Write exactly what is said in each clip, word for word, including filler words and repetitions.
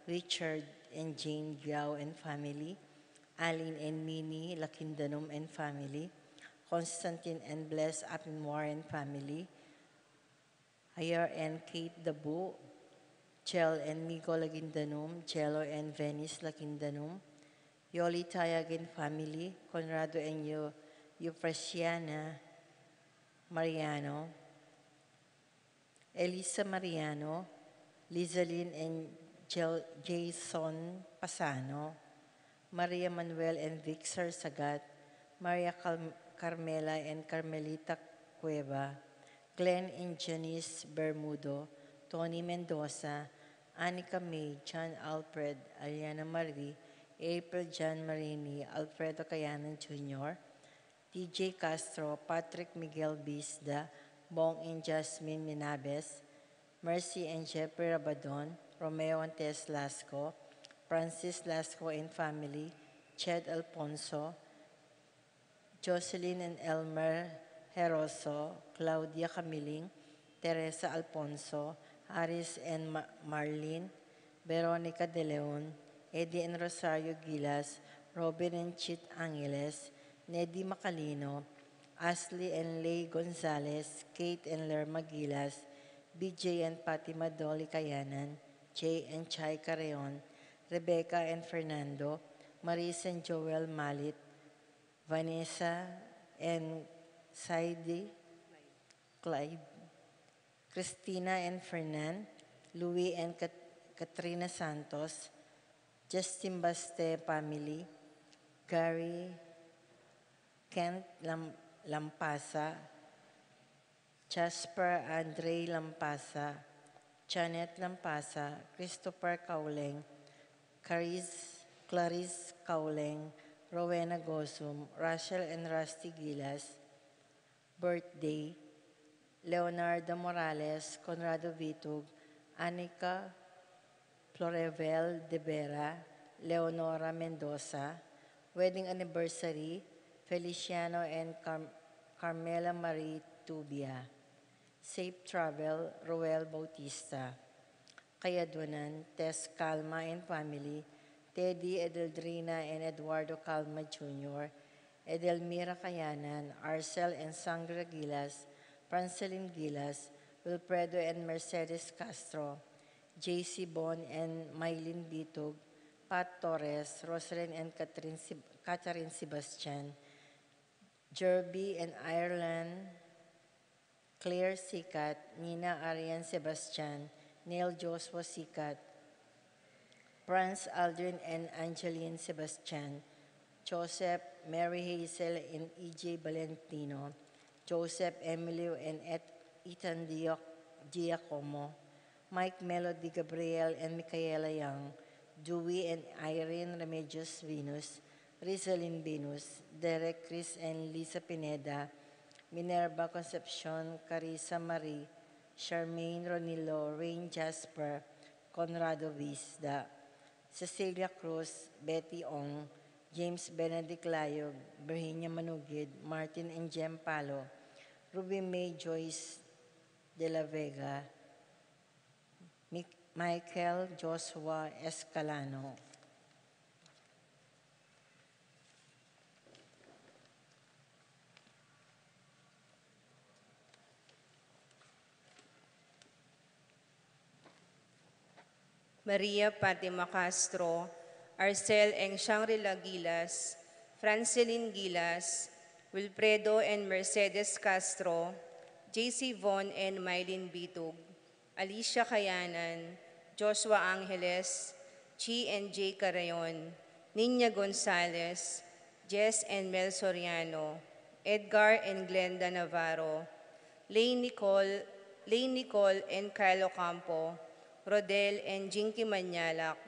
Richard and Jane Giao and family, Alin and Mini Lakindanum and family, Constantine and Bless Apinwar and family, Ayar and Kate Dabu, Chel and Migo Lakindanum, Chelo and Venice Lakindanum, Yoli Tayag and family, Conrado and Eu-, Eufrasiana Mariano, Elisa Mariano, Lizalin and Jel-, Jason Pasano, Maria Manuel and Victor Sagat, Maria Cal-, Carmela and Carmelita Cueva, Glenn and Janice Bermudo, Tony Mendoza, Anika May, John Alfred, Aliana Marie, April John Marini, Alfredo Kayanan Junior, T J Castro, Patrick Miguel Bisda, Bong and Jasmine Minabes, Mercy and Jeffrey Rabadon, Romeo and Tess Lasco, Francis Lasco and family, Ched Alfonso, Jocelyn and Elmer Heroso, Claudia Camiling, Teresa Alfonso, Aris and Ma-, Marlene, Veronica De Leon, Eddie and Rosario Gilas, Robin and Chit Angeles, Nedi Macalino, Ashley and Lay Gonzalez, Kate and Lerma Gilas, B J and Fatima Dolly Kayanan, Jay and Chai Carreon, Rebecca and Fernando, Maris and Joel Malit, Vanessa and Saidi Clyde, Christina and Fernan, Louis and Kat-, Katrina Santos, Justin Baste family, Gary, Kent Lam-, Lampasa, Jasper Andre Lampasa, Janet Lampasa, Christopher Kauleng, Clarice, Clarice Kauleng, Rowena Gosum, Rachel and Rusty Gilas, birthday, Leonardo Morales, Conrado Vitug, Anika Florevel de Vera, Leonora Mendoza, wedding anniversary, Feliciano and Carm-, Carmela Marie Tubia. Safe travel, Roel Bautista. Kayadwanan, Tess Calma and family, Teddy, Edeldrina, and Eduardo Calma Junior, Edelmira Kayanan, Arcel and Sandra Gilas, Francelin Gilas, Wilfredo and Mercedes Castro, J C Bon and Mylene Bitug, Pat Torres, Roselyn and Catherine Seb-, Catherine Sebastian, Jerby and Ireland, Claire Sikat, Nina Arian Sebastian, Neil Joshua Sikat, Franz Aldrin and Angeline Sebastian, Joseph, Mary Hazel and E J Valentino, Joseph, Emilio and Et-, Ethan Dio-, Giacomo, Mike Melody Gabriel and Micaela Young, Dewey and Irene Remedios Venus, Rizalin Venus, Derek Chris and Lisa Pineda, Minerva Concepcion, Carissa Marie, Charmaine Ronilo, Rain Jasper, Conrado Visda, Cecilia Cruz, Betty Ong, James Benedict Layog, Virginia Manugid, Martin and Jem Palo, Ruby May Joyce de la Vega, Mi-, Michael Joshua Escalano. Maria Fatima Castro, Arcel and Shangri-La Gilas, Francelin Gilas, Wilfredo and Mercedes Castro, J C Von and Mylene Bitug, Alicia Kayanan, Joshua Angeles, Chi and Jay Carreon, Niña Gonzalez, Jess and Mel Soriano, Edgar and Glenda Navarro, Lay Nicole, Lay Nicole and Kyle Ocampo, Rodel and Jinky Mañalak,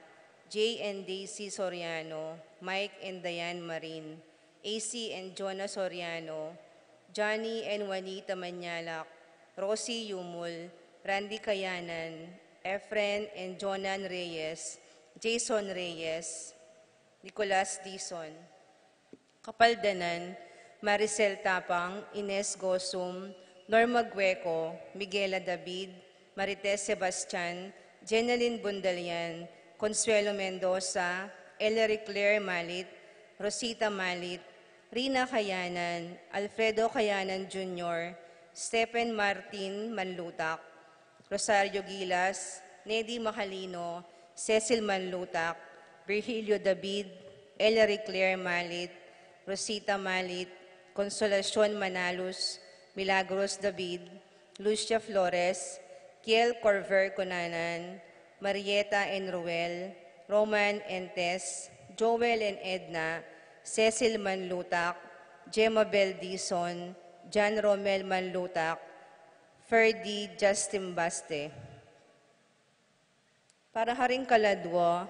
Jay and Daisy Soriano, Mike and Diane Marin, A C and Jonah Soriano, Johnny and Juanita Mañalak, Rosie Yumul, Randy Kayanan, Efren and Jonan Reyes, Jason Reyes, Nicolas Dizon. Kapaldanan, Maricel Tapang, Ines Gosum, Norma Gueco, Miguela David, Marites Sebastian, Jenalyn Bundalian, Consuelo Mendoza, Ellery Claire Malit, Rosita Malit, Rina Kayanan, Alfredo Kayanan Junior, Stephen Martin Manlutak, Rosario Gilas, Nedy Macalino, Cecil Manlutak, Virgilio David, Ellery Claire Malit, Rosita Malit, Consolacion Manalus, Milagros David, Lucia Flores, Kiel Corver Cunanan, Marieta and Ruel, Roman and Tess, Joel and Edna, Cecil Manlutak, Gemma Bel Dizon, John Romel Manlutak, Ferdy Justin Baste. Para karing kaladwa,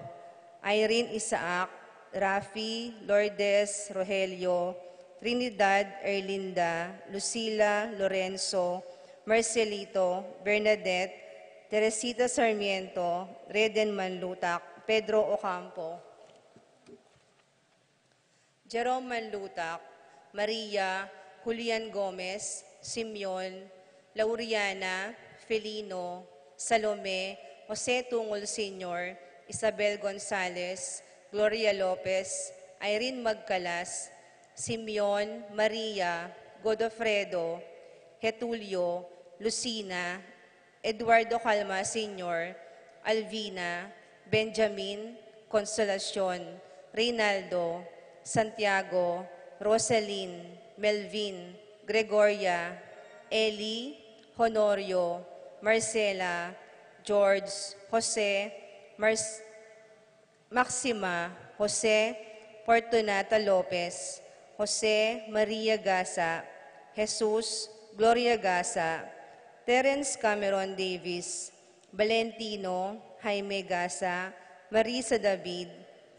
Irene Isaac, Rafi, Lourdes, Rogelio, Trinidad, Erlinda, Lucila, Lorenzo, Marcelito, Bernadette, Teresita Sarmiento, Reden Manlutak, Pedro Ocampo. Jerome Manlutak, Maria, Julian Gomez, Simeon, Lauriana, Felino, Salome, Jose Tungol Senior, Isabel Gonzalez, Gloria Lopez, Irene Magcalas, Simeon, Maria, Godofredo, Getulio, Lucina, Eduardo Calma Senior, Alvina, Benjamin, Consolacion, Reynaldo, Santiago, Rosalyn, Melvin, Gregoria, Eli, Honorio, Marcela, George, Jose, Marc- Maxima, Jose, Fortunata Lopez, Jose, Maria Gasa, Jesus, Gloria Gasa, Terence Cameron Davis, Valentino, Jaime Gasa, Marisa David,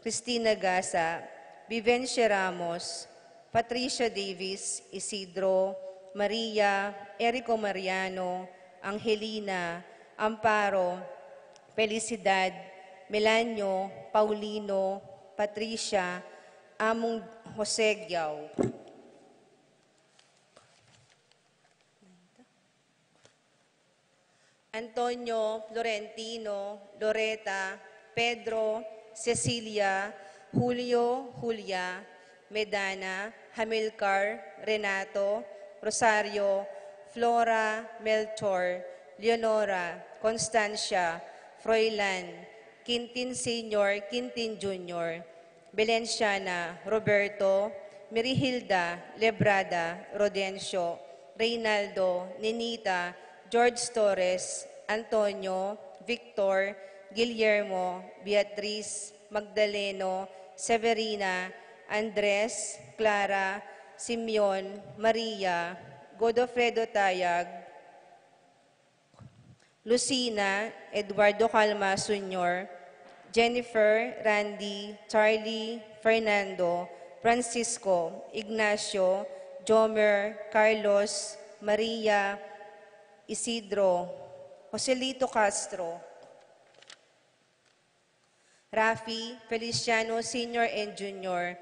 Cristina Gasa, Vivencia Ramos, Patricia Davis, Isidro, Maria, Erico Mariano, Angelina, Amparo, Felicidad, Melanio, Paulino, Patricia, Among Jose Giao. Antonio, Florentino, Loreta, Pedro, Cecilia, Julio, Julia, Medana, Hamilcar, Renato, Rosario, Flora, Melchor, Leonora, Constancia, Froilan, Quintin Senior, Quintin Junior, Belenciana, Roberto, Merihilda, Lebrada, Rodencio, Reynaldo, Ninita, George Torres, Antonio, Victor, Guillermo, Beatriz, Magdaleno, Severina, Andres, Clara, Simeon, Maria, Godofredo Tayag, Lucina, Eduardo Calma Senior, Jennifer, Randy, Charlie, Fernando, Francisco, Ignacio, Jomer, Carlos, Maria, Isidro, Joselito Castro, Rafi, Feliciano Senior and Junior,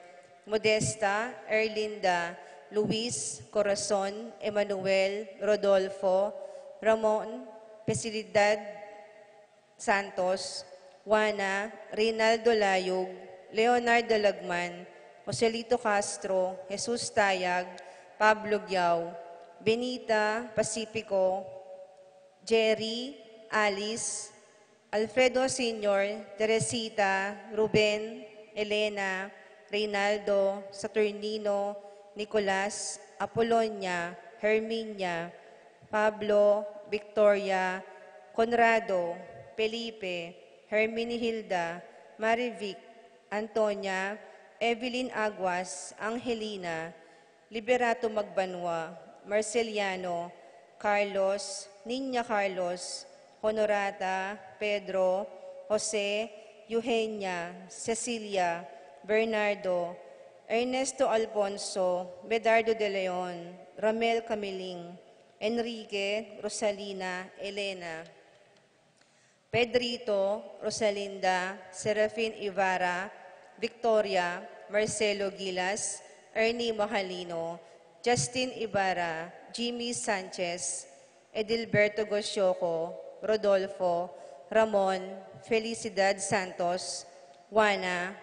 Modesta, Erlinda, Luis, Corazon, Emmanuel, Rodolfo, Ramon, Pesilidad Santos, Juana, Reynaldo Layug, Leonardo Lagman, Joselito Castro, Jesus Tayag, Pablo Giao, Benita, Pacifico, Jerry, Alice, Alfredo Senior, Teresita, Ruben, Elena, Reynaldo, Saturnino, Nicolas, Apolonia, Herminia, Pablo, Victoria, Conrado, Felipe, Herminihilda, Marivic, Antonia, Evelyn Aguas, Angelina, Liberato Magbanua, Marceliano, Carlos, Niña Carlos, Honorata, Pedro, Jose, Eugenia, Cecilia, Bernardo, Ernesto Alfonso, Medardo de Leon, Ramel Camiling, Enrique, Rosalina, Elena, Pedrito, Rosalinda, Serafin Ibarra, Victoria, Marcelo Gilas, Ernie Mahalino, Justin Ibarra, Jimmy Sanchez, Edilberto Gosioco, Rodolfo, Ramon, Felicidad Santos, Juana,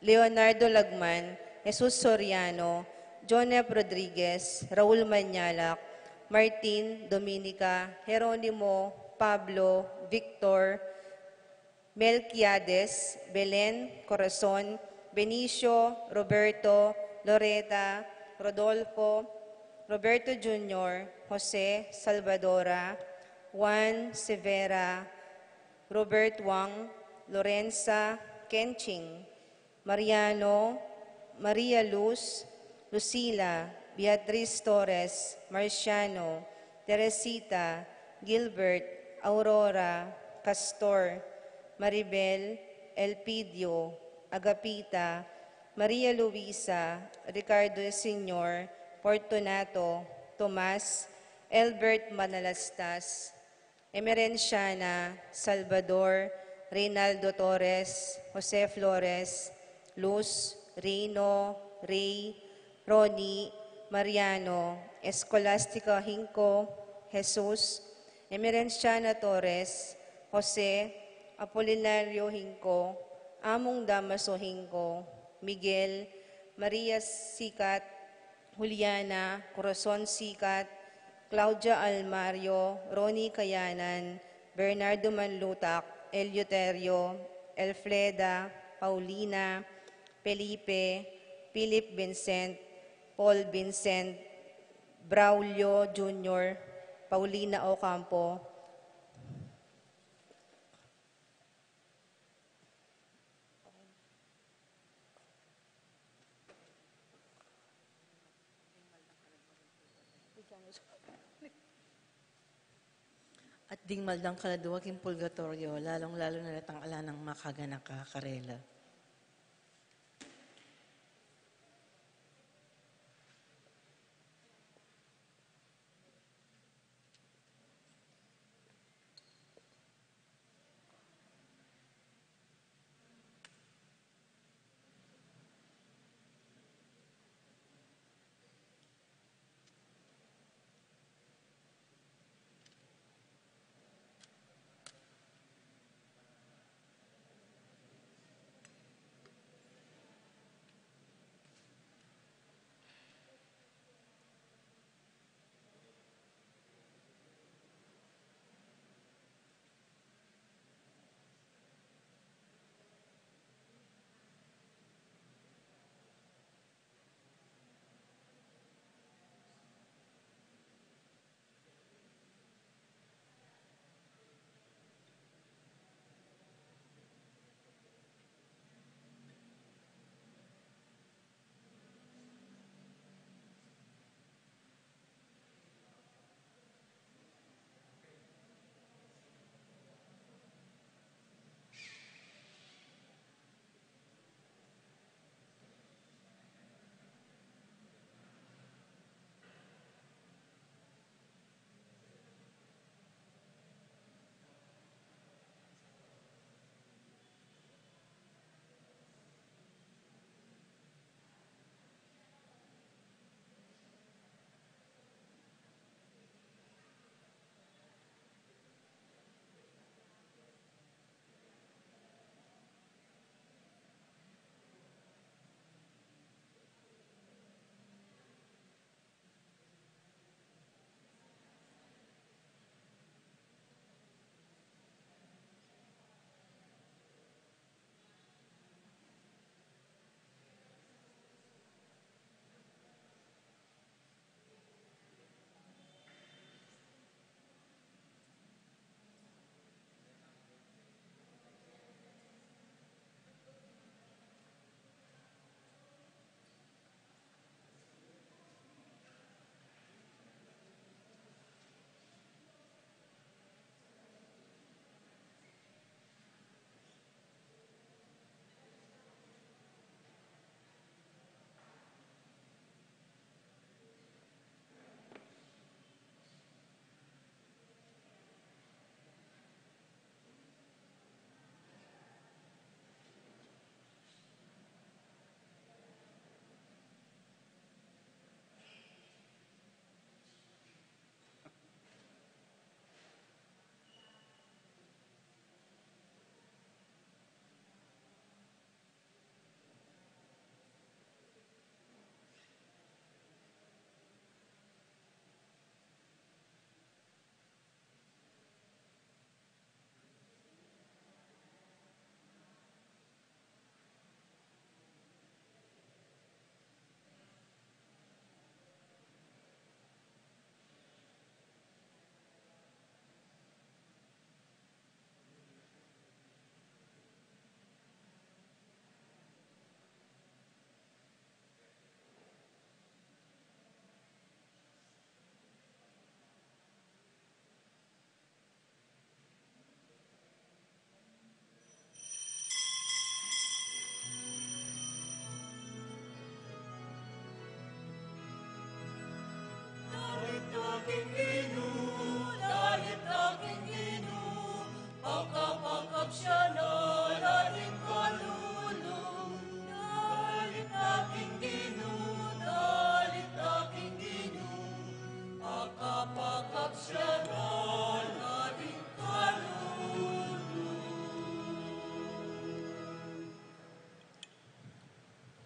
Leonardo Lagman, Jesus Soriano, John F. Rodriguez, Raul Mañalac, Martin, Dominica, Jeronimo, Pablo, Victor, Melquiades, Belen, Corazon, Benicio, Roberto, Loreta, Rodolfo, Roberto Junior, Jose, Salvadora, Juan, Severa, Robert Wang, Lorenza, Kenching, Mariano, Maria Luz, Lucila, Beatriz Torres, Marciano, Teresita, Gilbert, Aurora, Castor, Maribel, Elpidio, Agapita, Maria Luisa, Ricardo Senior, Fortunato, Tomas, Elbert Manalastas, Emerenciana, Salvador, Reynaldo Torres, Jose Flores, Luz, Rino, Rey, Ronnie, Mariano, Escolastica Hinco, Jesus, Emerenciana Torres, Jose, Apolinario Hinco, Among Damaso Hinco, Miguel, Maria Sikat, Juliana, Corazon Sikat, Claudia Almario, Ronnie Kayanan, Bernardo Manlutak, Eleuterio, Elfreda, Paulina, Felipe, Philip Vincent, Paul Vincent, Braulio Junior, Paulina Ocampo, at ding maldang kaladua king purgatorio, lalung-lalu na retang ala nang makaganaka karela.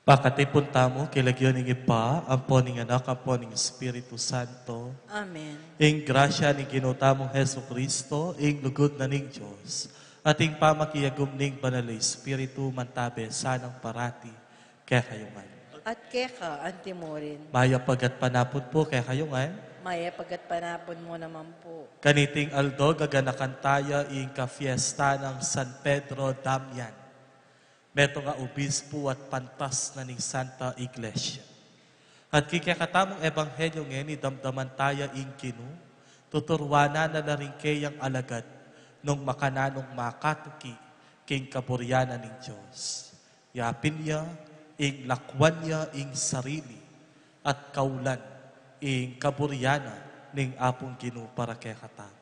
Pakatipun tamu king lagyu ning Ibpa, ampo ning Anak, ampo ning Espiritu Santo. Amen. Ing grasya ning Ginu tamung Jesucristo, ing lugud na ning Dios, at ing pamakiagum ning Banal a Espiritu, mantabe sanang parati kekayu ngan. At keka antimurin. Mayap a gatpanapun pu kekayu ngan. Mayap a gatpanapun mu naman pu. Kaniting aldo gaganakan taya ing kafiesta nang San Pedro Damian, metung a obispu at pantas na ning Santa Iglesia. At king kekatamung ebanghelyu ngeni, damdaman taya ing Ginu, tuturuanan na la ring keyang alagad nung makananung makatuki king kaburian na ning Dios. Yapin ya ing lakwan ya ing sarili at kaulan ing kaburian na ning Apung Ginu para kekatamu.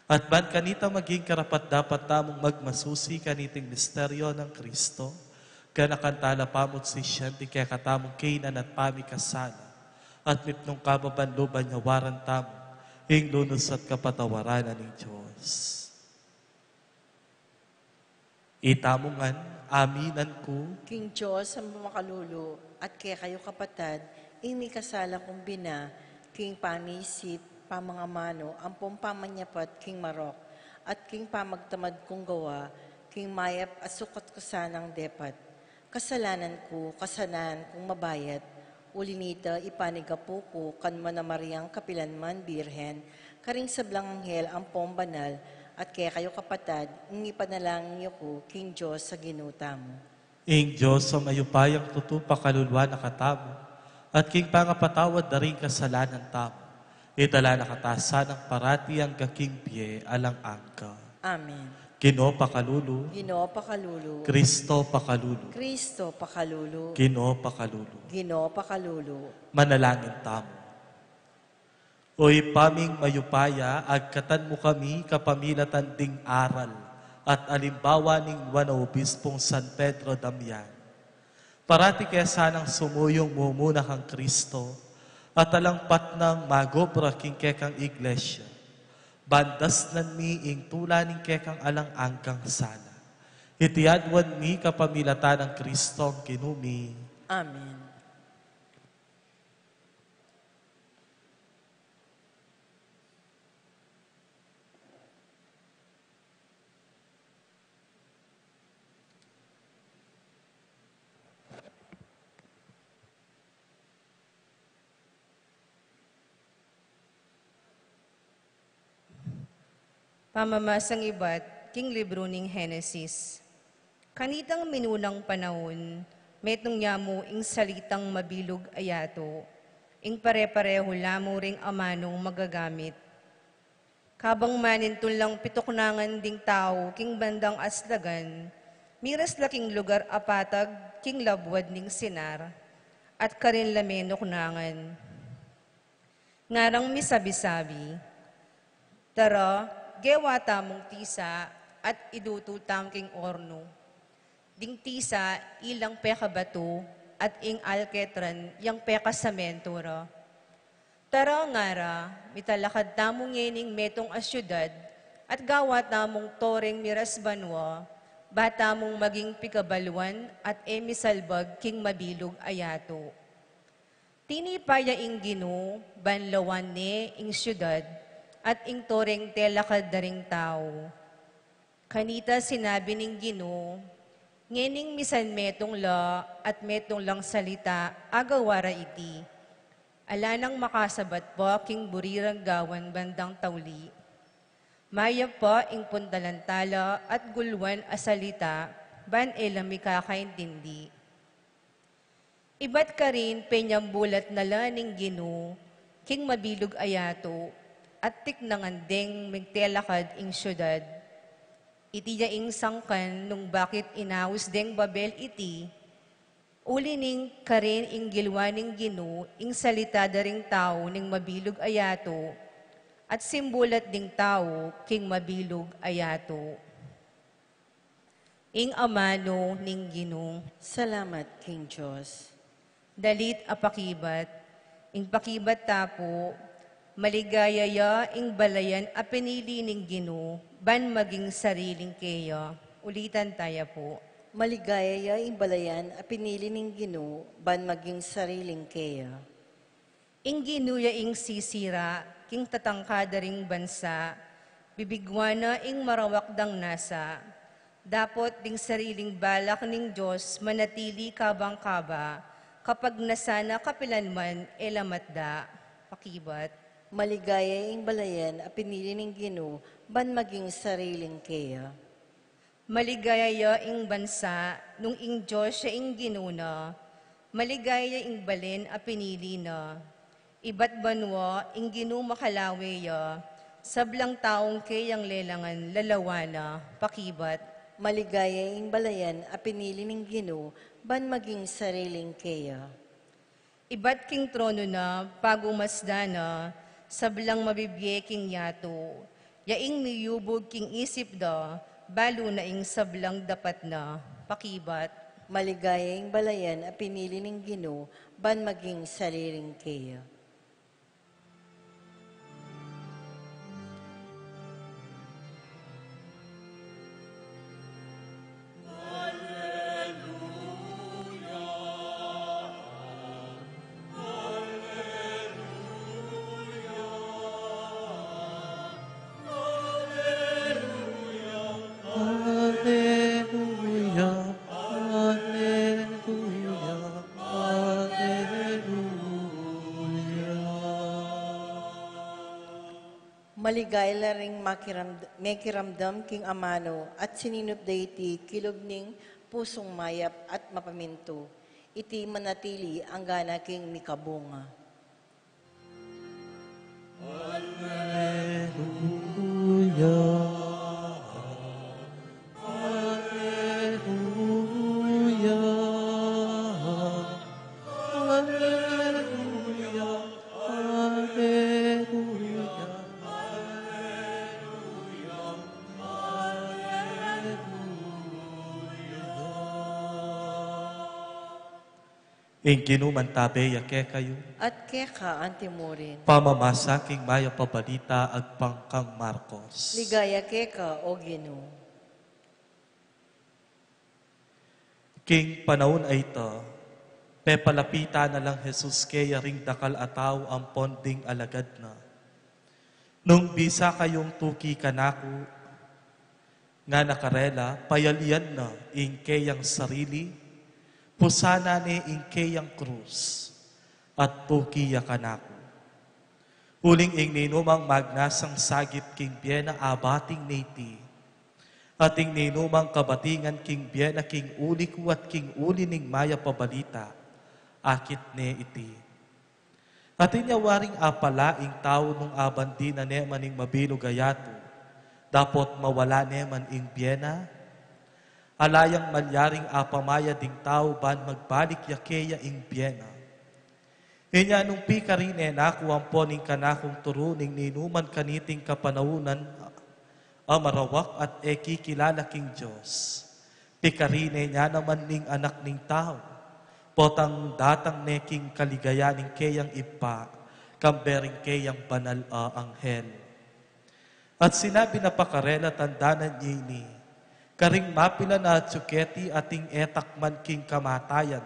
At ban kanita maging karapat-dapat tamung magmasusi kaniting misteryo nang Kristo, ganakan tala pamu't sisian ding kekatamung kainan at pamikasala, at mitmung kababan lub a nyawaran tamu ing lunus at kapatawaran na ning Dios. Itamu ngan, aminan ku king Dios a makalulu, at kekayu kapatad, ing mikasala kung bina, king pamisip, pamangamanu, ampong pamanyapat king marok, at king pamagtamad kung gawa, king mayap a sukat ku sanang depat. Kasalanan ku, kasalanan kung mabayat, uli nita ipanigapu ku kan Mana Mariang kapilanman Birhen, karing sablang anghel ampong banal, at kekayu kapatad, ing ipanalangin yu ku king Dios a Ginu tamu. Ing Dios a mayupayang tutu pakaluluan na katamu, at king pangapatawad da ring kasalanan tamu, idala na kata sanang parati angga king bie alang angga. Amen. Ginu pakalulu. Ginu pakalulu. Kristo pakalulu. Kristo pakalulu. Ginu pakalulu. Ginu pakalulu. Manalangin tamu. O Ibpa ming mayupaya, agkatan mu kami kapamilatan ding aral at alimbawa ning Nuan a Obispong San Pedro Damian. Parati ke sanang sumuyung mumuna kang Kristo, at alang patnang magobra king kekang Iglesia, ban dasnan mi ing tula ning kekang alang anggang sala. Iti aduan mi kapamilatan nang Kristong Ginu mi. Amen. Pamamasang ibat king libru ning Henesis. Kanitang minunang panaun, metung ya mu ing salitang mabilug a yatu, ing pare-parehu la mu ring amanung magagamit. Kabang manintun lang pituknangan ding tau king bandang aslagan, miras la king lugar a patag king labuad ning Sinar, at karin la menuknangan. Ngarang misabi-sabi, "Tara, gewa tamung tisa at idutu tamu king ornu." Ding tisa ilang pekabatu at ing alketran yang pekasamentu ra. "Tara," ngara, "mitalakad tamu ngening metung a siudad at gawa tamung toreng miras banua, ba tamung maging pikabaluan at e misalbag king mabilug a yatu." Tinipa ya ing Ginu, ban lawan ne ing siudad at ing toreng telakad da ring tau. Kanita sinabi ning Ginu, "Ngening misan metung la at metung lang salita a gawa ra iti, ala nang makasabat pa king buri rang gawan bandang tauli. Mayap pa ing puntalan tala at gulwan a salita, ban e la mi kakaintindi." Ibat karin penyambulat na la ning Ginu king mabilug a yatu, at tiknangan deng migtelakad ing siudad. Iti ya ing sangkan nung bakit inaus deng Babel iti, uli ning karin ing gilwa ning Ginu ing salita da ring tau ning mabilug a yatu, at simbulat ding tau king mabilug a yatu. Ing amanu ning Ginu. Salamat king Dios. Dalit a pakibat. Ing pakibat ta pu, maligaya ya ing balayan a pinili ning Ginu ban maging sariling keya. Ulitan taya pu. Maligaya ya ing balayan a pinili ning Ginu ban maging sariling keya. Ing Ginu ya ing sisira king tatangka da ring bansa, bibigwan na ing marawak dang nasa. Dapot ding sariling balak ning Dios manatili kabang-kaba, kapag nasa na kapilanman e la matda. Pakibat. Maligaya ing balayan a pinili ning Ginu ban maging sariling keya. Maligaya ya ing bansa nung ing Dios ya ing Ginu na. Maligaya ya ing balen a pinili na. Ibat banua ing Ginu makalawe ya, sablang taung keyang lelangan lalawan na. Pakibat. Maligaya ing balayan a pinili ning Ginu ban maging sariling keya. Ibat king trono na, pagumasdan na, sablang mabibie king yatu. Ya ing miyubug king isip da, balu na ing sablang dapat na. Pakibat. Maligaya ing balayan a pinili ning Ginu ban maging sariling keya. Aleluya, aleluya, aleluya. Maligaya la ring makiramd-, mekiramdam king amanu at sininup da iti kilub ning pusung mayap at mapamintu. Iti manatili anggana king mikabunga. Aleluya. Aleluya. Aleluya. Aleluya. Aleluya. Ing Ginu mantabe ya kekayu. At keka antimurin. Pamamasa king mayap a balita agpang kang Marcos. Ligaya keka, O Ginu. King panaun a ita, pepalapitan na lang Jesus keya ring dakal a tau ampon ding alagad na. Nung bisa kayung tuki kanaku, ngana karela, payalian na ing keyang sarili, pusanan ne ing keyang krus, at tuki ya kanaku. Uling ing ninumang magnasang sagip king bie na abating ne iti, at ing ninumang kabatingan king bie na king uli ku at king uli ning mayap a balita, akit ne iti. Atin ya waring apala ing tau nung abandi na ne man ing mabilug a yatu, dapot mawala ne man ing bie na? Ala yang malyaring apamayad ing tau ban magbalik ya keya ing bie na. Inya nung pikarine na ku ampon ing kanakung turu ning ninuman kaniting kapanaunan a marawak at e kikilala king Dios, pikarine na naman ning Anak ning Tau, potang datang ne king kaligayan ning keyang Ibpa, kambe ring keyang banal a anghel. At sinabi na pa karela, tandanan ye ini, karing mapilan a atsu keti ating e takman king kamatayan,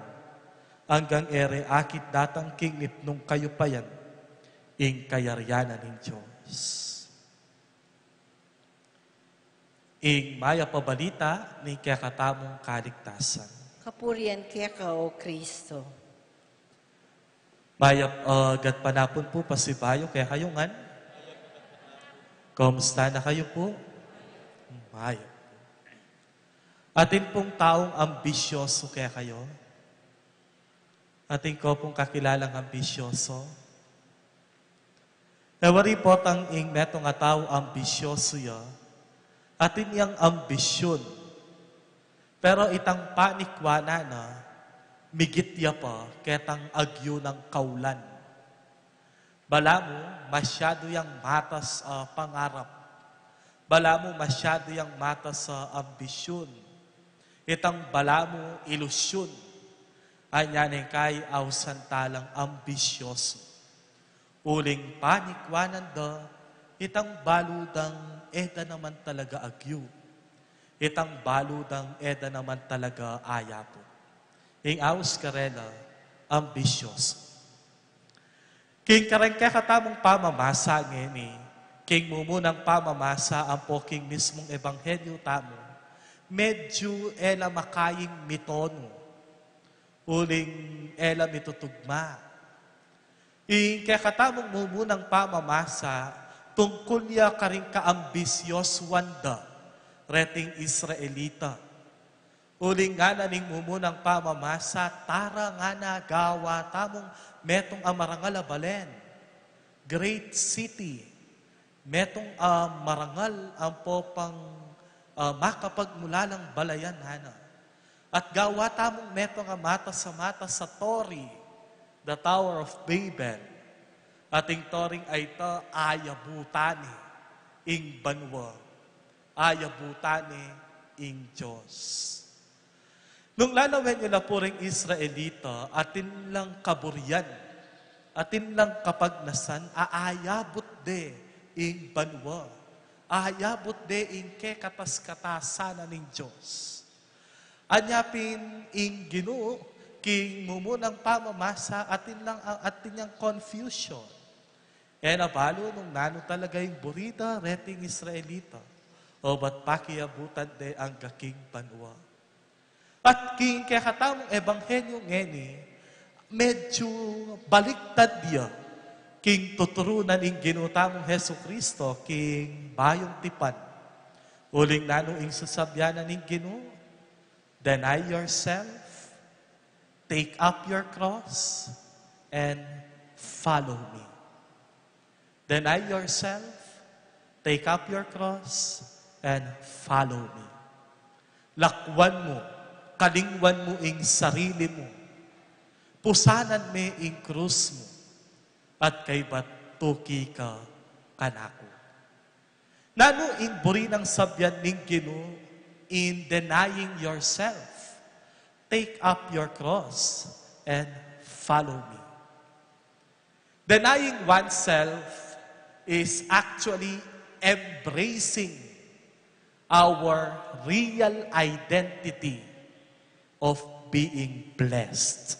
anggang e re akit datang king mipnung kayupayan, ing kayarian ning Dios. Ing mayap a balita ning kekatamung kaligtasan. Kapurian keka, O Kristo. Mayap, ah, gatpanapun pu pasibayu kekayu ngan. Kumusta na kayu pu? Mayap. Atin pung taung ambisyosu kekayu? Atin ko pung kakilalang ambisyosu? E wari potang ing metung a tau ambisyosu ya, atin yang ambisyun. Pero itang panikwanan na, migit ya pa ketang agyu nang kaulan. Balamu, masyadu yang matas a pangarap. Balamu, masyadu yang matas a ambisyun. Itang balamu, ilusyun. Anya neng kai ausan talang ambisyosu. Uling panikwanan da, itang balu dang e da naman talaga agyu. Itang balu dang e da naman talaga ayabut. Ing aus karela, ambisyosu. King kareng kekatamung pamamasa ngeni, king mumunang pamamasa ampo king mismung ebanghelyu tamu, medyu e la makaing mitonu, uling e la mitutugma. Ing kekatamung mumunang pamamasa, tungkul ya karing kaambisyosuan da reting Israelita. Uling ngana ning mumunang pamamasa, tara ngana gawa tamung metung a marangal a balen, great city, metung a marangal ampo pang, ah, makapagmulalang balayan, ngana. At gawa tamung metung a matas a matas a tori, the Tower of Babel. At ing toring a ita, ayabutan ne ing banua, ayabutan ne ing Dios. Nung lalawen yu la pu ring Israelita, atin lang kaburian, atin lang kapagnasan, a ayabut de ing banua, ayabut de ing kekatas-katasan na ning Dios. Anya pin ing Ginu, king mumunang pamamasa, atin lang, atin yang confusion. E na balu nung nanu talaga ing buri da reting Israelita, obat pakiabutan de angga king banua. At king kekatamung ebanghelyu ngeni, medyu baliktad ya king tuturu na ning Ginu tamung Jesucristo king Bayung Tipan. Uling nanu ing sasabyan na ning Ginu, deny yourself, take up your cross, and follow me. Deny yourself, take up your cross, and follow me. Lakwan mu, kalingwan mu ing sarili mu, pusanan me ing krus mu, at kaybat tuki ka kanaku. Nanu ing buri nang sabyan ning Ginu in denying yourself? Take up your cross and follow me. Denying oneself is actually embracing our real identity of being blessed.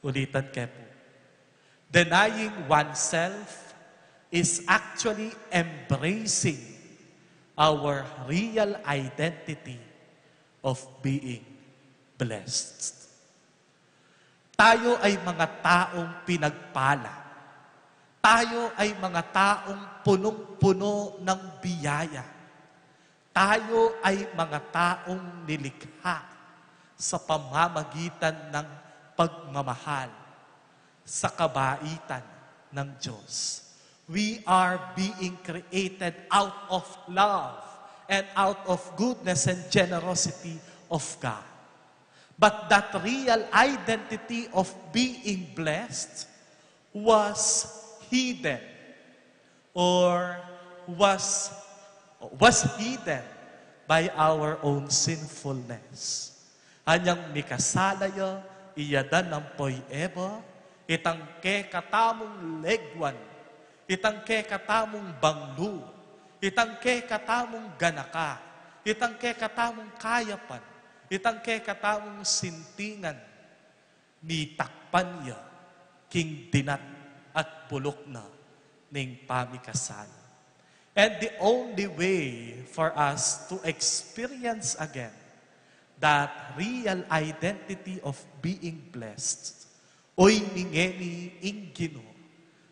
Ulitan ke pu. Denying oneself is actually embracing our real identity of being blessed. Tayo ay mga taong pinagpala. Tayo ay mga taong punong-puno ng biyaya. Tayo ay mga taong nilikha sa pamamagitan ng pagmamahal sa kabaitan ng Diyos. We are being created out of love and out of goodness and generosity of God. But that real identity of being blessed was hidden or was, was hidden by our own sinfulness. Anyang mikasala ya, iya da nampoy Eva, itang kekatamung leguan, itang kekatamung banglu, itang kekatamung ganaka, itang kekatamung kayapan, itang kekatamung sintingan, mitakpan ya king dinat at buluk na ning pamikasala. And the only way for us to experience again that real identity of being blessed, oyni ngeni ing Ginu,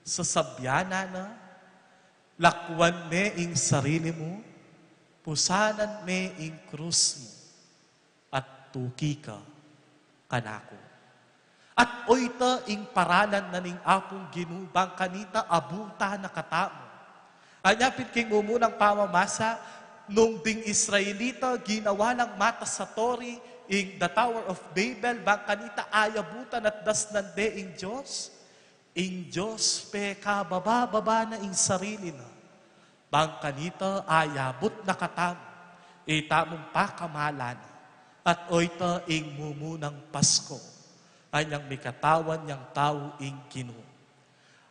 sasabyan na na, lakwan me ing sarili mu, pusanan me ing krus mu, at tuki ka kanaku. At oyta ing paralan na ning Apung Ginu bang kanita abutan na katamu. Anya pin king mumunang pamamasa, nung ding Israelita ginawa lang matas a tori ing the Tower of Babel, bang kanita ayabutan at dasnan de ing Dios. Ing Dios pekababa-baba na ing sarili na. Bang kanita ayabut na katamu itamung pakamalan, at oyta ing mumunang Pasko, anyang mikatawan yang tau ing Ginu.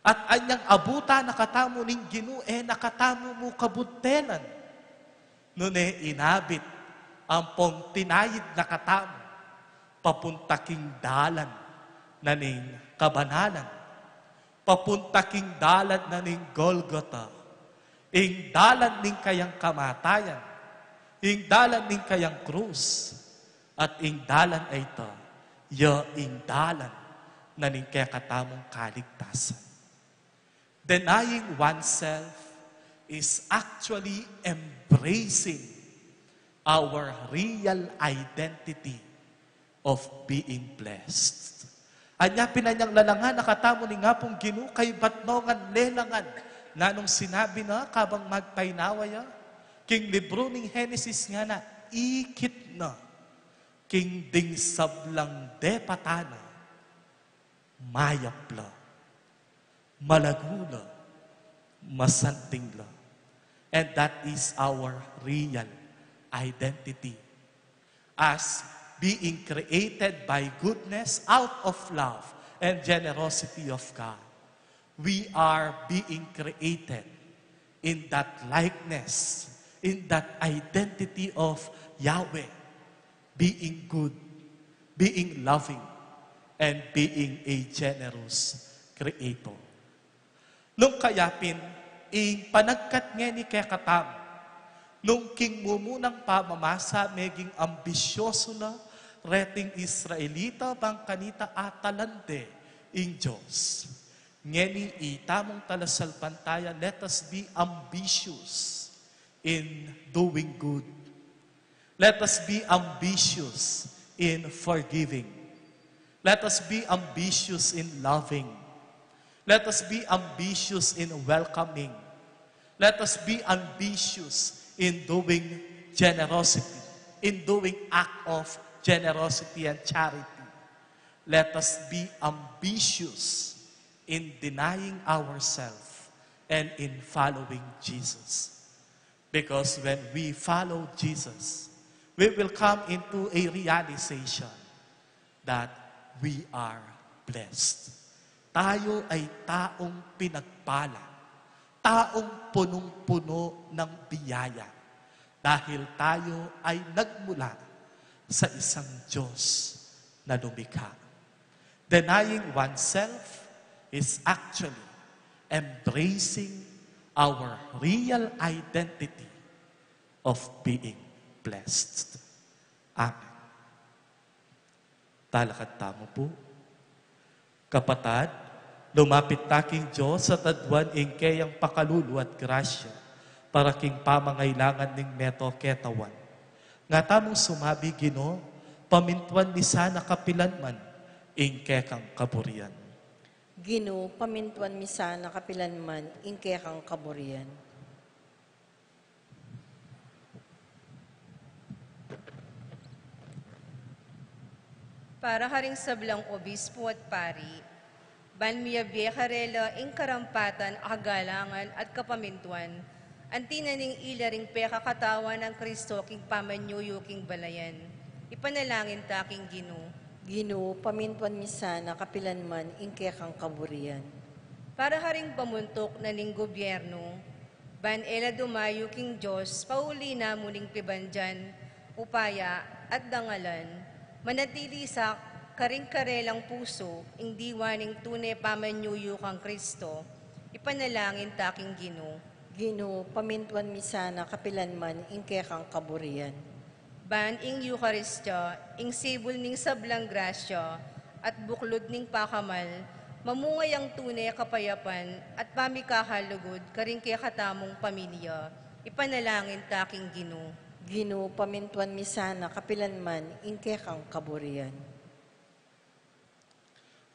At anyang abutan na katamu ning Ginu, e na katamu mu kabudtenan. Nune inabit Ampong tinayid na katamu papunta king dalan na ning kabanalan, papunta king dalan na ning Golgota, ing dalan ning kayang kamatayan, ing dalan ning kayang krus, at ing dalan a ita, ya ing dalan na ning kekatamung kaligtasan. Denying oneself is actually embracing our real identity of being blessed. Anya pin anyang lalangan na katamu ning Apung Ginu, kaybat no ngan lelangan na nung sinabi na kabang magpainawa ya, king libru ning Henesis ngana, ikit na king ding sablang depatan na, mayap la, malagu la, masanting la. And that is our real identity. As being created by goodness out of love and generosity of God, we are being created in that likeness, in that identity of Yahweh, being good, being loving, and being a generous creator. Nung kaya pin, ing panagkat ngeni kekatamu, nung king mumunang pamamasa meging ambisyosu na reting Israelita bang kanita atalan de ing Dios. Ngeni itamung talasalpantaya, let us be ambitious in doing good. Let us be ambitious in forgiving. Let us be ambitious in loving. Let us be ambitious in welcoming. Let us be ambitious in doing generosity, in doing act of generosity and charity. Let us be ambitious in denying ourselves and in following Jesus. Because when we follow Jesus, we will come into a realization that we are blessed. Tayo ay taong pinagpala, taong punong-puno ng biyaya, dahil tayo ay nagmula sa isang Diyos na lumikha. Denying oneself is actually embracing our real identity of being blessed. Amen. Talakad tamu pu. Kapatad, lumapit ta king Dios at aduan ing keyang pakalulu at grasya para king pamangailangan ning meto ketawan. Nga tamung sumabi, Ginu, pamintuan mi sana kapilanman ing kekang kaburian. Ginu, pamintuan mi sana kapilanman ing kekang kaburian. Para karing sablang obispo at pari, ban miyabie karela ing karampatan a kagalangan at kapamintuan, anti na ning ila ring pekakatawan nang Kristo king pamanyuyu king balayan. Ipanalangin ta king Ginu. Ginu, pamintuan mi sana kapilanman ing kekang kaburian. Para karing pamuntuk na ning gobyerno, ban e la dumayu king Dios, pauli na mu ning pibandian, upaya, at dangalan, manatili sa karing karelang pusu ing diwa ning tune pamanyuyu kang Kristo, ipanalangin ta king Ginu. Ginu, pamintuan mi sana kapilanman ing kekang kaburian. Ban ing Eukaristia, ing sibul ning sablang grasya, at buklud ning pakamal, mamunga yang tune kapayapan at pamikakalugud karing kekatamung pamilya, ipanalangin ta king Ginu. Ginu, pamintuan mi sana kapilanman ing kekang kaburian.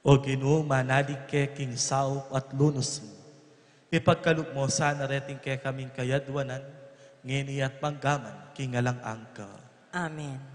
O Ginu, manalig ke king saup at lunus mu. Ipagkalub mu sana reting kekaming kayadwanan, ngeni at manggaman king alang angga. Amen.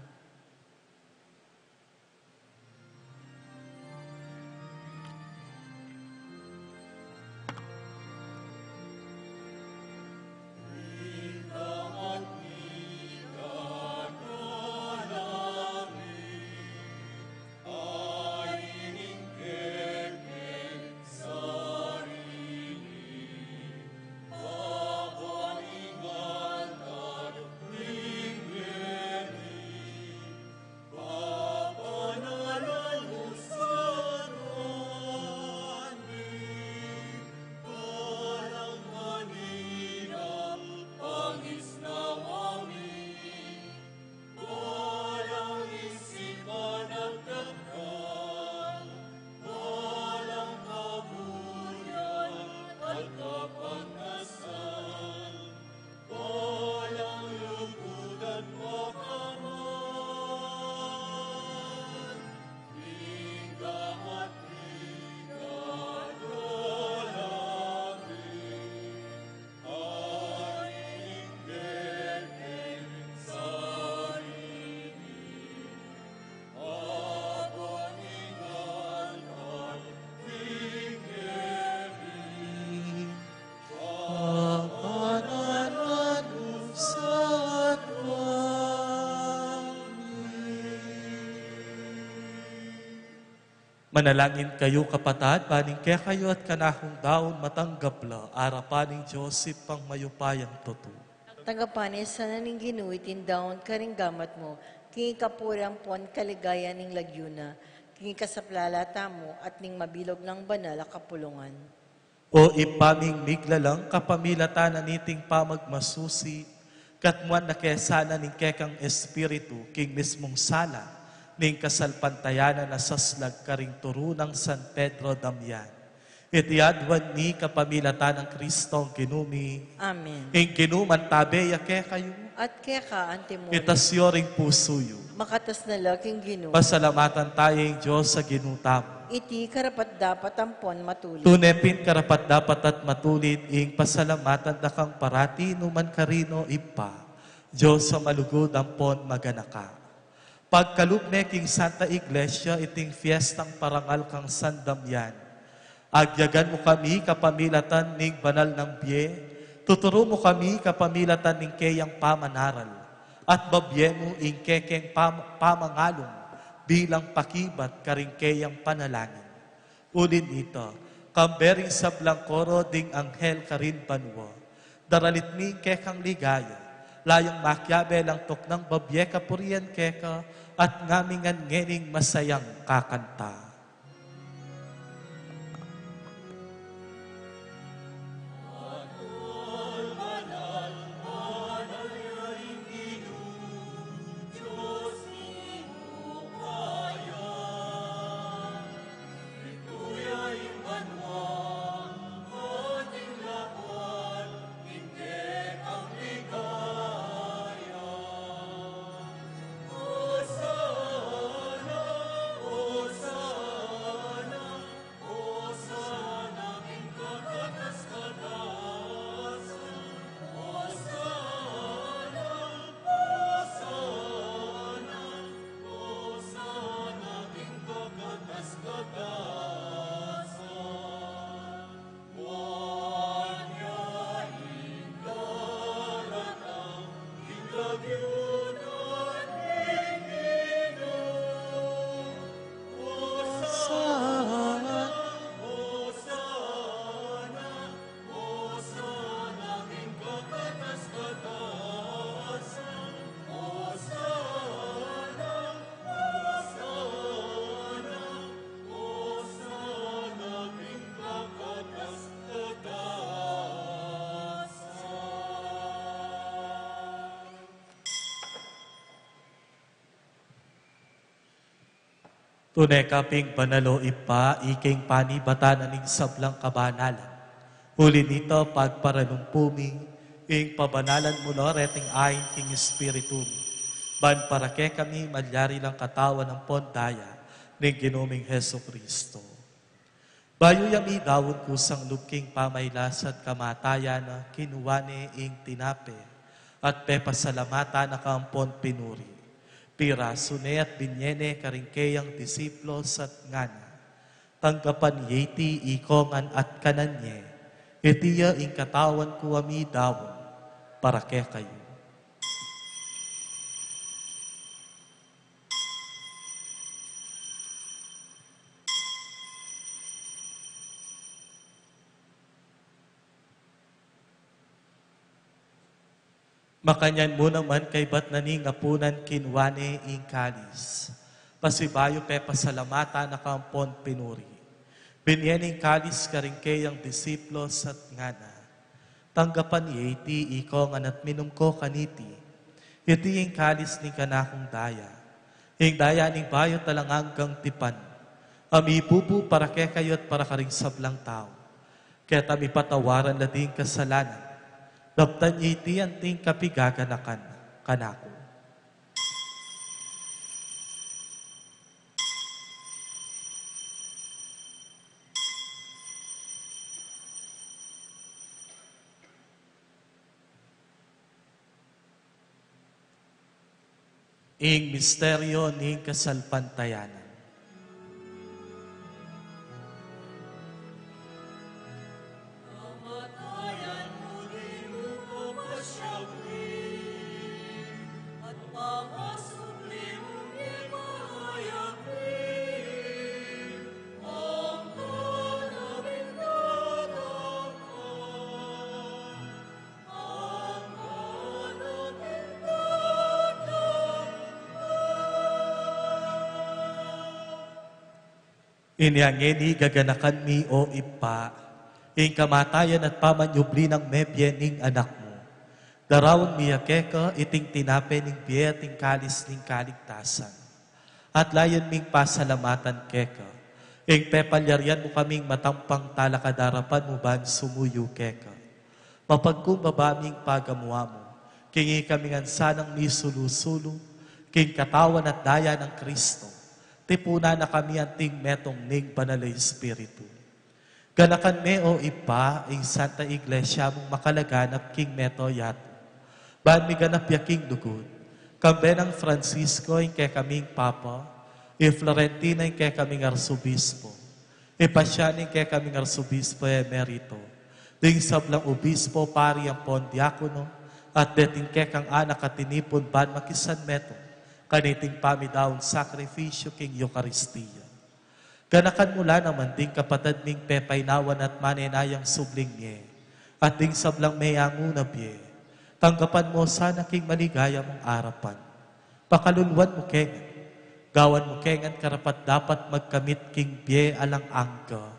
Manalangin kayu, kapatad, ban ing kekayu at kanakung daun matanggap la arapan ning Dios Ibpang mayupayang tutu. Tanggapan na sana ning Ginu iting daun karing gamat mu, king kapurian ampon kaligayan ning lagyu na, king kasaplalan tamu at ning mabilug nang banal a kapulungan. O Ibpa ming miglalang, kapamilatan na niting pamagmasusi, katmuan na ke sana ning kekang Espiritu king mismung sala ning kasalpantayanan a saslag karing turu nang San Pedro Damian. Iti aduan mi kapamilatan nang Kristong Ginu mi. Amen. Ing Ginu mantabe ya kekayu. At keka antimurin. Itas yu ring pusu yu. Makatas na la king Ginu. Pasalamatan taya ing Dios a Ginu tamu. Iti karapat-dapat ampon matulid. Tune pin karapat-dapat at matulid ing pasalamatan da kang parati nu man karin, O Ibpa, Dios a malugud ampon maganaka. Pagkalub me king Santa Iglesia iting fiestang parangal kang San Damian. Agyagan mu kami kapamilatan ning banal nang bie, tuturu mu kami kapamilatan ning keyang pamanaral, at babie mu ing kekeng pam-, pamangalung bilang pakibat karing keyang panalangin. Uli nita, kambe ring sablang koro ding anghel karin banua, daralit mi ing kekang ligaya, layung makiabe lang tuknang babie kapurian keka, at ngamingan ngening masayang kakanta. Tune ka ping banal, O Ibpa, ika ing panibatan na ning sablang kabanalan. Uli nita, pagparalumpu mi ing pabanalan mu la reting ain king Espiritu mu, ban para kekami malyari lang katawan ampon daya ning Ginu ming Jesucristo. Bayu ya midaun kusang lub king pamailas at kamatayan na, kinua ne ing tinape, at pepasalamatan na ka ampon pinuri. Pirasu ne at binie ne karing keyang disipulus at ngana: Tanggapan ye iti ikongan at kanan ye, iti ya ing katawan ku a midaun para kekayu. Makanyan mu naman kaybat na ning apunan, kinua ne ing kalis. Pasibayu pepasalamatan na ka ampon pinuri. Binie ne ing kalis karing keyang disipulus at ngana: Tanggapan ye iti ikongan at minum ko kaniti. Iti ing kalis ning kanakung daya, ing daya ning bayu at alang anggang tipan, a mibubu para kekayu at para karing sablang tau. Keta mipatawaran la ding kasalanan. Daptan ye iti anting kapigaganakan kanaku. Ing misteryo ning kasalpantayanan. Kamatayan mu, di mu ko pasyagli, at pangasubli mu, di mu ko ayapi. Inya ngeni gaganakan mi, o Ibpa, ing kamatayan at pamanyubli nang mebie ning Anak mu. Daraun mi ya keka iting tinape ning bie at ing kalis ning kaligtasan. At layun ming pasalamatan keka ing pepalyarian mu kaming matampang talakad king arapan mu ban sumuyu keka. Mapagkumbaba ming pagamu-amu king ikami ngan sanang misulu-sulu king katawan at daya nang Kristo. Tipunan na kami anting metung ning Banal a Espiritu. Ganakan me, o Ibpa, ing Santa Iglesia mung makalaganap king mabilug a yatu, ban miganap ya king lugud, kambe nang Francisco ing kekaming Papa, i Florentino ing kekaming Arsobispo, i Paciano ing kekaming Arsobispo Emerito, ding sablang obispo, pari ampon diakono, at deting kekang anak a tinipun ban makisanmetung kaniting pamidaun sakrifisyu king Eukaristia. Ganakan mu la naman ding kapatad ming pepainawan at manenayang subling mie, at ding sablang meangu na bie. Tanggapan mu sana king maligaya mung arapan. Pakaluluan mu kami ngan, gawan mu kami ngan karapat-dapat magkamit king bie alang angga.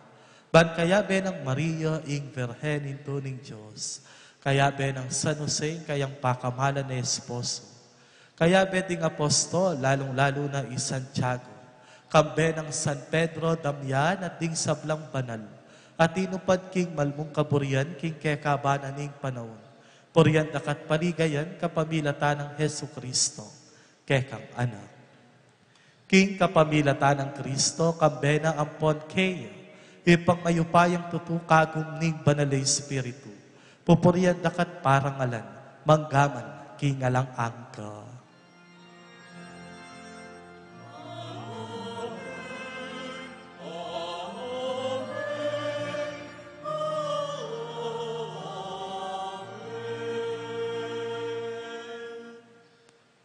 Ban kayabe nang Maria ing Virgen, Indu ning Dios, kayabe nang San Jose ing kayang pakamalan a esposo, kayabe ding apostol, lalung-lalu na i Santiago, kambe nang San Pedro, Damian, at ding sablang banal a tinupad king malmung kaburian king kekaban na ning panaun, purian da ka at paligayan kapamilatan nang Jesucristo, kekang Anak. King kapamilatan nang Kristo, kambe na ampon keya, ipang mayupayang tutu kagum ning Banal a Espiritu, pupurian da ka at parangalan, mangga man king alang angga.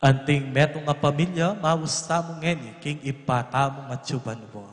Anting metung a pamilya, maus tamu ngeni king Ibpa tamung atsu banua.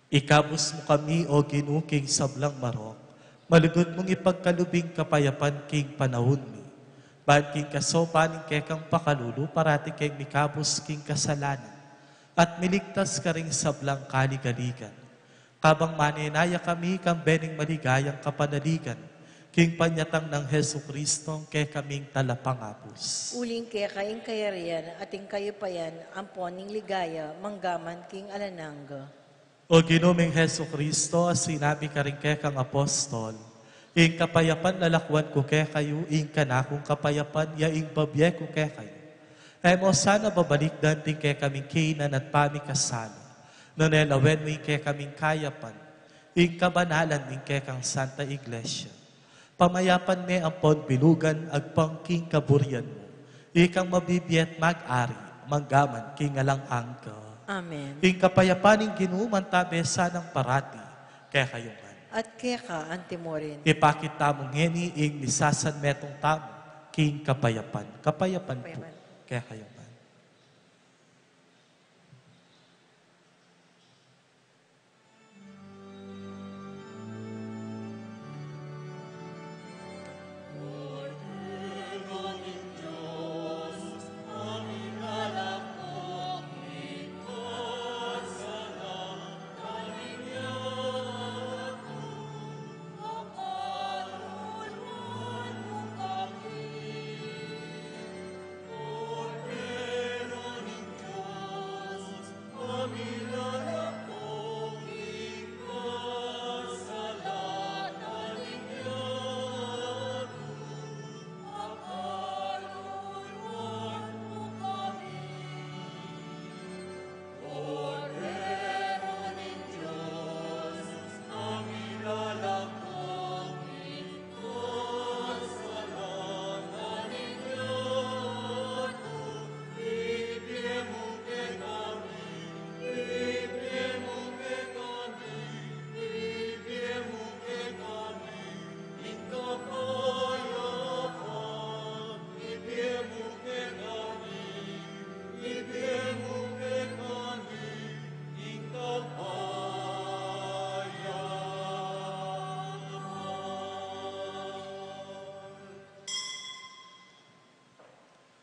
Ikabus mu kami, O Ginu, king sablang marok, malugud mung ipagkalub ing kapayapan king panaun mi. Ban king kasopan ning kekang pakalulu, parati keng mikabus king kasalanan, at miligtas karing sablang kaligaligan. Kabang manenaya kami kambe ning maligayang kapanaligan king panyatang nang Jesucristo, ing kekaming Talapangabus. Uling keka ing kayarian at ing kayupayan, ampon ing ligaya, mangga man king alang angga. O Ginu ming Jesucristo, a sinabi karing kekang apostol, ing kapayapan lalakuan ku kekayu, ing kanakung kapayapan ya ing babie ku kekayu. E mu sana babalikdan ding kekaming kainan at pamikasala, nune lawen mu ing kekaming kayapan, ing kabanalan ning kekang Santa Iglesia. Pamayapan me ampon bilugan agpang king kaburian mu, ikang mabibie at mag-ari, mangga man king alang angga. Amen. Ing kapayapan ning Ginu mantabe sanang parati kekayu ngan. At keka antimurin. Ipakit tamu ngeni ing misasanmetung tamu king kapayapan. Kapayapan pu. Kapayapan. Kekayu ngan.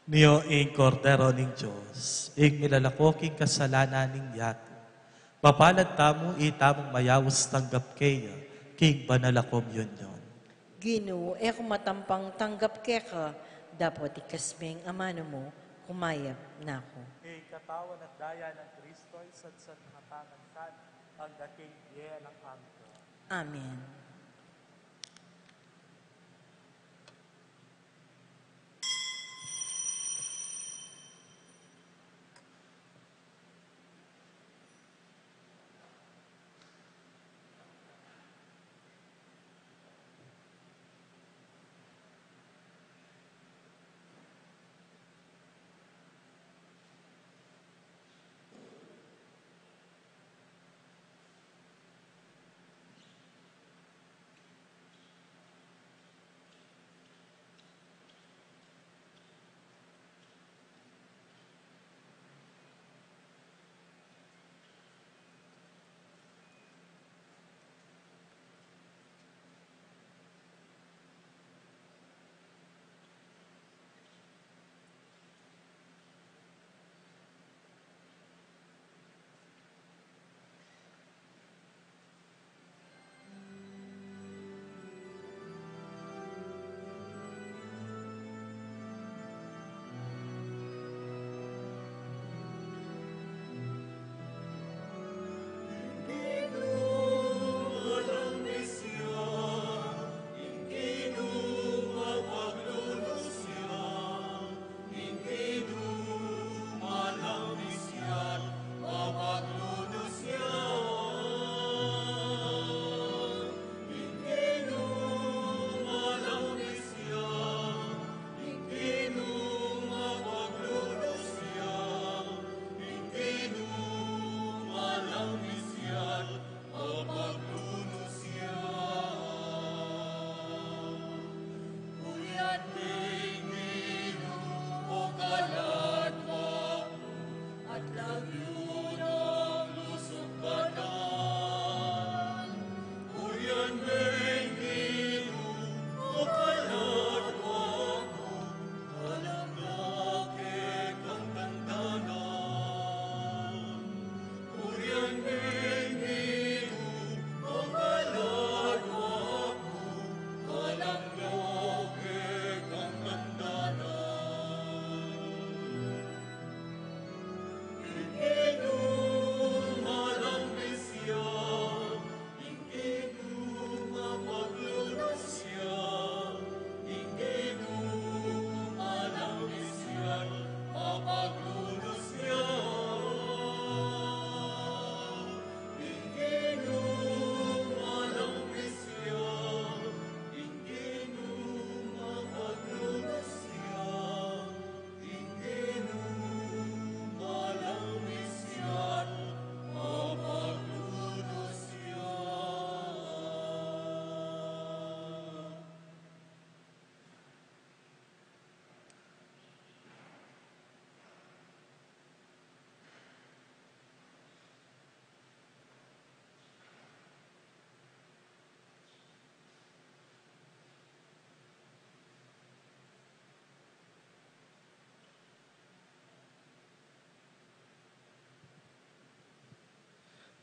Nyo ing Kordero ning Dios, ing milalako king kasalanan ning yatu. Mapalad tamu, itamung mayaus tanggap keya king banal a komunyon. Ginu, e ku matampang tanggap keka, dapot ikasmeng amanu mu, kumayap na ku. Ing katawan at daya nang Kristo, isadsat na tamu sana, hanggang king bie alang angga. Amen.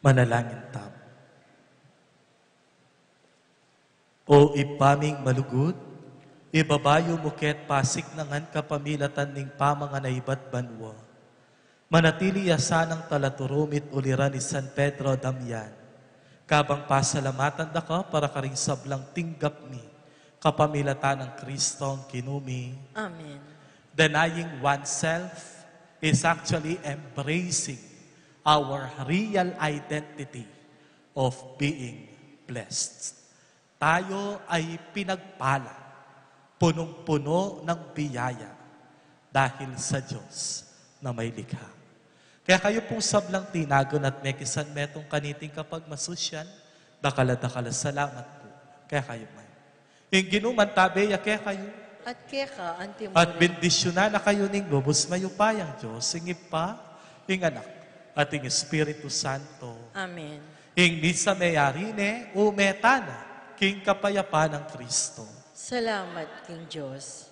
Manalangin tamu. O Ibpa ming malugud, ibabayu mu ke't pasiknangan kapamilatan ning pamangan a ibat banua. Manatili ya sanang talaturu mi't uliran i San Pedro Damian. Kabang pasalamatan da ka para karing sablang tinggap mi, kapamilatan nang Kristong Ginu mi. Amen. Denying oneself is actually embracing our real identity of being blessed. Tayo ay pinagpala, punong-puno ng biyaya dahil sa Diyos na may likha. Kaya kayu pung sablang tinagun at mekisan metung kaniting kapagmasusyan, dakal a dakal a salamat pu. Kaya kayu man. Ing Ginu mantabe ya kekayu. At keka antimurin. At bendisyunan na kayu ning lubus mayupayang Diyos, ing Ibpa, ing Anak, at ing Espiritu Santo. Amen. Ing misa meyari ne, ume tana king kapayapan nang Kristo. Salamat king Diyos.